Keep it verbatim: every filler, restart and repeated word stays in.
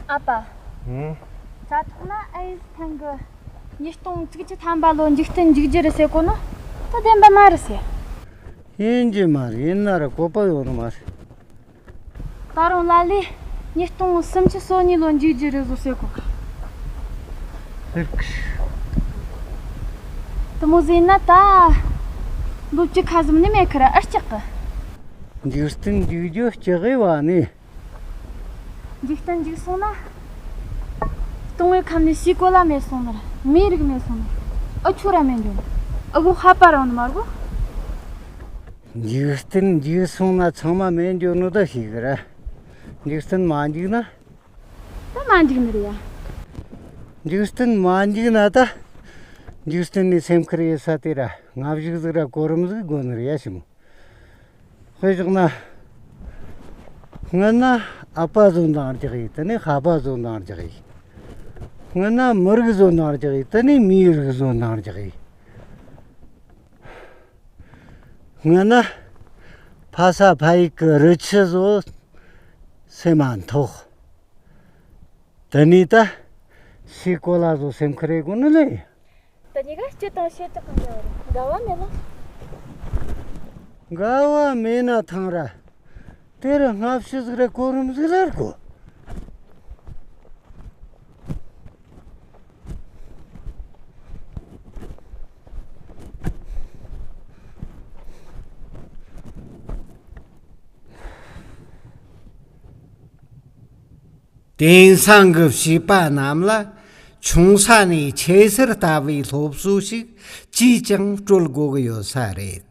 ཨ་ཕ། ཧུམ། དྲ་ཐོག་ན་ཨེ་ཐང་གི་ཉིས་སྟོང་བཅུ་གཅིག་ཐམ་པ་ལོ་འཇིག་རྟེན་འཇིག་རྒྱུ་རེད་ཟེར་གོ་ནོ། ད་བདེན་པ་མ་རེད་ཟེར། ཡིན་གྱི་མ་རེད། ཡིན་ན་ར་བཀོད་པ་ཡོད་ནི་མ་རེད། ད་རུང་ལ་ལས་ཉིས་སྟོང་སུམ་ཅུ་སོ་གཉིས་ལོ་འཇིག་རྒྱུ་རེད་ཟོ་ཟེར་གོ། ཟེར་གི། དེ་མོ་ཟེར་ན་ད་ལོ་བཅུ་ཁ་ཟིམ་ནི་མེད་ཁི་ར་ཨར་སྐྲག་གི། འཇིག་རྟེན་འཇིག་རྒྱུ་སྐྲག་གི་བ་ནི། འཇིག་རྟེན་འཇིག་སོང་ན། སྟོང་བའི་ཁམས་ནས་སའི་གོ་ལ་མེད་སོང་ན་ར། མིའི་རིགས་མེད་སོང་ན་ར། འུ་ཆོ་ར་མེད་འགྱོ་ནི། འུ་གོ་ཧ་པ་རང་ནི་མ་གོ། འཇིག་རྟེན་འཇིག་སོང་ན་ཚང་མ་མེད་འགྱོ་ནོ་ད་ཤེས་གི་ར། འཇིག་རྟེན་མ་འཇིག་ན། ད་མ་འཇིག་ནི་རེད་ཡ། འཇིག་རྟེན་མ་འཇིག་ན་ད། འཇིག་རྟེན་ནས་སེམས་ཁུར་ཡེད་ས་དེ་ར་ང་བཞུགས་ཟིག་ར་གོ་རིམ་ཟིག་དགོ་ནི་རེད་ཡ་ཞི་མོ། དཔེ་བཞག་ན། སྔོན་ན་ཨ་ཕ་བཟོ་འདང་རྒྱག་ཡིན། དེ་ནས་ཁ་པ་བཟོ་འདང་རྒྱག་ཡིན། སྔོན་ན་མི་རིགས་བཟོ་འདང་རྒྱག་ཡིན། དེ་ནས་མིའི་རིགས་བཟོ་འདང་རྒྱག་ཡིན། སྔོན་ན་ཕ་ས་ཕ་ཡུལ་གི་རི་ཆུ་བཟོ་སེམས་མ་འཐོག། དེ་ནས་ད་སའི་གོ་ལ་བཟོ་སེམས་ཁུར་ཡེད་དགོ་ནི་ལེ། ད་གཉིས་ཀ་སྤྱི་དང་བྱེ་བྲག་གི་འགལ་བ་རེད། འགལ་བ་མེད་ན། འགལ་བ་མེད་ན་ཐང་ར། དེ་རུ་སྔ་ཕྱི་ཟིག་ར་གོ་རིམ་ཟིག་ར་གོ། དེང་སང་གི་བྱིས་པ་རྣམས་ལ་ཆུང་ས་ནས་ཆེ་སར་ལྟ་བའི་སློབ་གསོ་ཞིག་ཅིས་ཀྱང་སྤྲོད་དགོས་ཀྱི་ཡོད་ས་རེད།